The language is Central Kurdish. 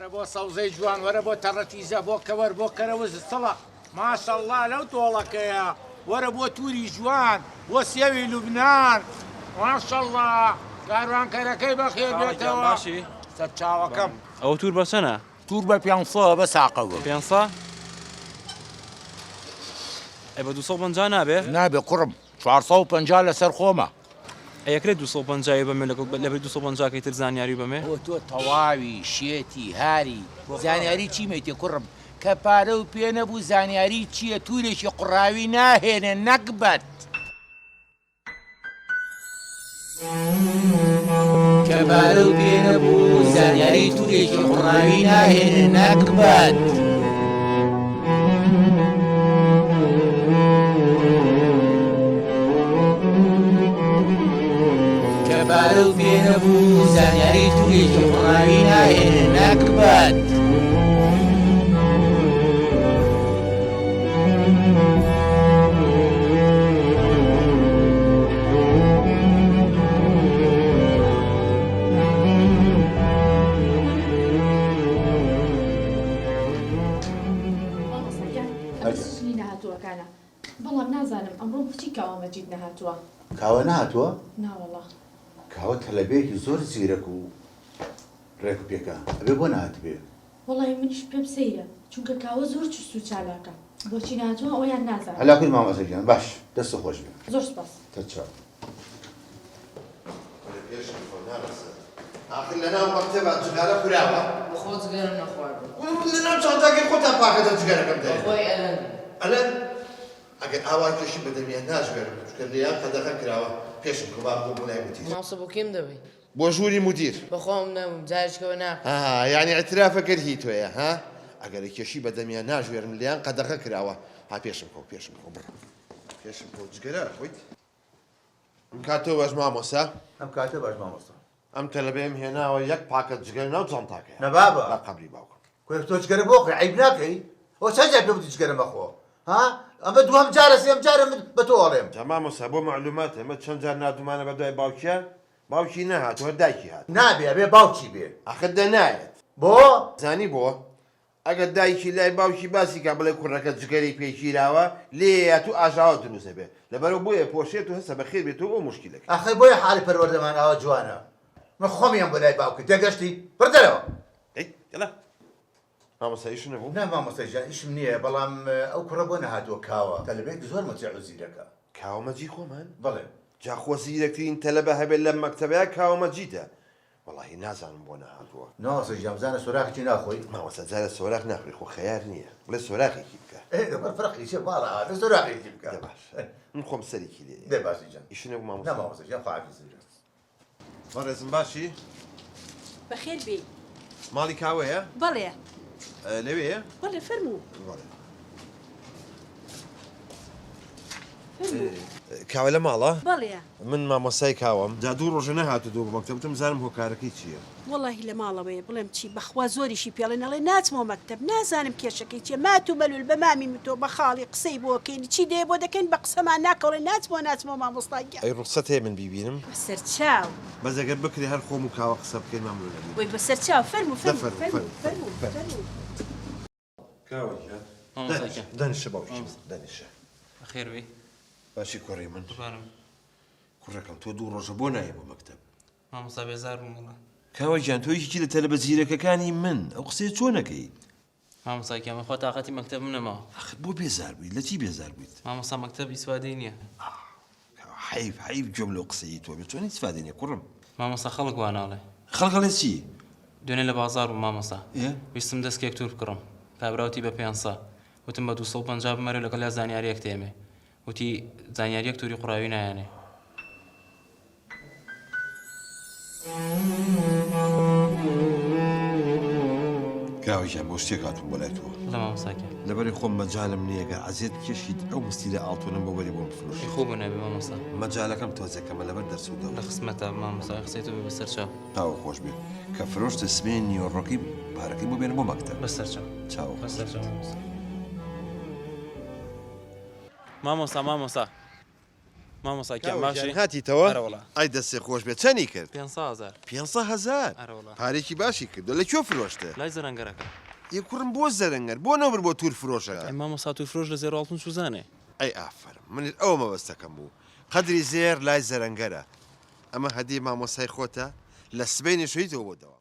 وەرە بۆ سەوزەی جوان وەرە بۆ تەڕەتیزە بۆ کەوەر بۆ کەرەوز سڵە ماشەڵڵا لەو تۆڵەکەیە وەرە بۆ توری جوان بۆ سێوی لوبنان ماشەڵڵا کاروانکەرەکەی بەخێر بێتەوە سەرچاوەکەم. ئەوە تور بە چەنە؟ تور بە پێنسە بە ساقە بە. پێنسە؟ ئەی بە 250 نابێ؟ نابێ کوڕم 450 لەسەر خۆمە. ئەی ئەکرێ 250 ی بەمێ لەگەڵ لەبری 250 کەی تر زانیاری بەمێ؟ بۆ تۆ تەواوی شێتی هاری زانیاری چیمەیتێ کوڕم کە پارە و پێ نەبوو زانیاری چییە تورێکی قوڕاوی ناهێنێ نەگبەت. کە پارە و پێ نەبوو زانیاری تورێکی قوڕاوی ناهێنێ نەگبەت. کە پارە و پێ نەبوو زانیاری تورێکی قوڕاوی ناهێنێ نەگبەت. بەڵام نازانم ئەمڕۆ بۆچی کاوە مەجید نەهاتووە؟ کاوە نەهاتووە؟ ناوەڵا. کاوە تەلەبەیەکی زۆر زیرەک و ڕێک و پێکە ئەبێ بۆ نەهاتبێ؟ وەڵاهی منیش پێم سەیرە چونکە کاوە زۆر چوست و چالاکە بۆچی نەهاتووە ئەوەیان نازانم. عەلا کول مامۆستا گیان باش دەستت خۆش بێ. زۆر سوپاس. تەچاو. کورە پێشم خۆ نارەسە. ئاخر لەناو مەکتەبا جگارە خوراوە؟ بەخوا جگەرەم نەخواردووە. کورە من لەناو چانتاکەی خۆتا پاکەتە جگەرەکەم دەرێنم. بەخوای ئەلەند. ئەلەند؟ ئەگەر ئاوا کێشی بەدەمیان ناژمێرم چونکە لێیان قەدەغە کراوە پێشم کەوە با بڕۆم بۆ لای مودیر. مامۆستا بۆ کێم دەبەی؟ بۆ ژووری مودیر. بەخوام نەبووم جارێکەوە ناکەم. ها یانی ئیعترافە کرد هی تۆیە ها ئەگەر کێشی بەدەمیا ناژمێرم لێیان قەدەغە کراوە ها پێشم کەوە پێشم کەوە بڕۆ پێشم کەوە جگەرە ئەخۆیت؟ ئەم کاتە باش مامۆستا. ئەم کاتە باش مامۆستا. ئەم تەلەبەیەم هێناوە یەک پاکەت جگەرە ناو جانتاکەیە. نە بابە. بە قەبری باوکم. کورە تۆ جگەرە بۆ خۆی عەیب ناکەی؟ ئەوە چەند جار پێم وتی جگەرە مەخۆ ها؟ ئەمە دووهەم جارە سێیەم جارە من بە تۆ ئەڵێم. جا مامۆستا بۆ مەعلومات ئێمە چەند جار ناردوومانە بە دوای باوکیا باوکی نەهاتووە هەر دایکی هات. نابێ ئەبێ باوکی بێ. ئاخر دە نایەت. بۆ؟ زانی بۆ؟ ئەگەر دایکی لای باوکی باسی کا بڵێ کوڕەکە جگەرەی پێ گیراوە لێیەیات و ئاژاوە دروست ئەبێ لەبەرئەوە بۆیە پۆشێت و هەسە بەخێر بێتەوە بۆ موشکیلەکەی. ئاخر بۆیە حاڵی پەروەردەمان ئاوا جوانە من خۆم یەم بۆ لای باوکت تێگەشتی؟ بڕ دەرەوە. ئەی یەڵا مامۆستا ئیشت نەبوو؟ نا مامۆستا گیان ئیشم نییە بەڵام ئەو کوڕە بۆ نەهاتووە کاوە تەلەبەیەکی زۆر مەتیع و زیرەکە. کاوە مەجید خۆمان؟ بەڵێ. جا خۆ زیرەکترین تەلەبە هەبێت لەم مەکتەبەیا کاوە مەجیدە وەڵاهی نازانم بۆ نەهاتووە. مامۆستا گیان بزانە سۆراخێکی ناخۆی؟ مامۆستا جارێ سۆراخ ناخۆی خۆ خەیار نییە بڵێ سۆراخێکی بکە. ئێ دەبەر فەرقی چیە ماڵە ئاوا سۆراخێکی بکە. دە باشە من خۆم سەرێکی لێ دە باشە گیان. ئیشت نەبوو مامۆستا؟ نا مامۆستا گیان خواحافیز. بەڕێزم باشی؟ بەخێر بێی. ماڵی کاوەیە؟ بەڵێ. لەوێیە؟ بەڵێ فەرموو. بەڵێ. کاوە لە ماڵە؟ بەڵێ. من مامۆستای کاوەم. جا دوو ڕۆژە نەهاتووە بۆ مەکتەب وتم بزانم هۆکارەکەی چییە. وەڵاهی لە ماڵەوەیە بڵێم چی بەخوا زۆریشی پێڵێن ئەڵێ ناچمەوە مەکتەب نازانم کێشەکەی چیە مات و مەلول بە مامی متۆ بە خاڵی قسەی بۆ کەین چی دێ بۆ دەکەین بە قسەمان ناکەوڵێ ناچمەوە ناچمەوە مامۆستا گیان. ئەی ڕوخسەت هەیە من بیبینم؟ بەسەر چاو. بەس ئەگەر بکرێ هەر خۆم و کاوە قسە بکەین مەمنون ئەبین. وەی بەسەر چاو فەرموو دە فەرموو فەرموو فەرموو فەرموو فەرموو فەرموو. فەرموو. کاوە گیان مامۆستا گیان. دانیشە باوکی من دانیشە. بەخێر بێی. باشی کوڕی من. قوربانم. کوڕەکەم تۆ دوو ڕۆژە بۆ نایەی بۆ مەکتەب؟ مامۆستا بێزار بووم وەڵا. کاوە گیان تۆ یەکێکی لە تەلەبە زیرەکەکانی من ئەو قسەیە چۆن ئەکەی؟ مامۆستا گیان بەخوا تاقەتی مەکتەبم نەماوە. ئاخر بۆ بێزار بوویت لە چی بێزار بوویت؟ مامۆستا مەکتەب ئیسفادەی نییە. کاوە حەیف حەیف گوێم لەو قسەیەی تۆ بێ چۆن ئیسفادەی نییە کوڕم؟ مامۆستا خەڵک وا ناڵێ. خەڵک ئەڵێ چی؟ دوێنێ لە بازاڕ بووم مامۆستا ئێ؟ ویستم دەسکێک توور بکڕم کابرا وتی بە پێنسە وتم بە 250 بمەرێ لەگەڵیا زانیارییەک تێمێ وتی زانیارییەک تووری قوڕاوی نایەنێ. کاوە گیان بۆ شتێک هاتووم بۆ لای تۆ. بڵێ مامۆستا گیان. لەبەری خۆم مەجالم نییە گەر عەزێت بکێشیت ئەو مستیلە ئاڵتونەم بۆ بەری بۆم بفرۆشی. ئەی خۆ بۆ نابێ مامۆستا. مەجالەکەم تۆزێک کەمە لەبەر دەرس و دەور. لە خزمەتا مامۆستا ئەی قسەی تۆ بێ بەسەر چاو. چاوت خۆش بێ کە فرۆشتت سبەینێ نیوەڕۆکەی پارەکەی بۆ بێنە بۆ مەکتەب. بەسەر چاو. چاوت خۆش بەسەر چاو مامۆستا. مامۆستا مامۆستا. مامۆستا گیان باشی؟ هاتیتەوە؟ ئەرەوەڵا. ئەی دەستێ خۆش بێت چەنی کرد؟ پێنسە هەزار. پێنسە هەزار؟ ئەرەوەڵا. پارێکی باشی کردوە لە کوێ فرۆشتە؟ لای زەرەنگەرەکە. ئێ کوڕم بۆ زەرەنگەر بۆ نەبرد بۆ تور فرۆشەکە؟ ئەی مامۆستا تور فرۆش لە زێڕ و ئاڵتون چوزانێ؟ ئەی ئافەرم منیش ئەوە مەبەستەکەم بوو قەدری زێر لای زەرەنگەرە ئەمە هەدیەی مامۆستای خۆتە لە سبەینێ شەویتەوە بۆ دەوام.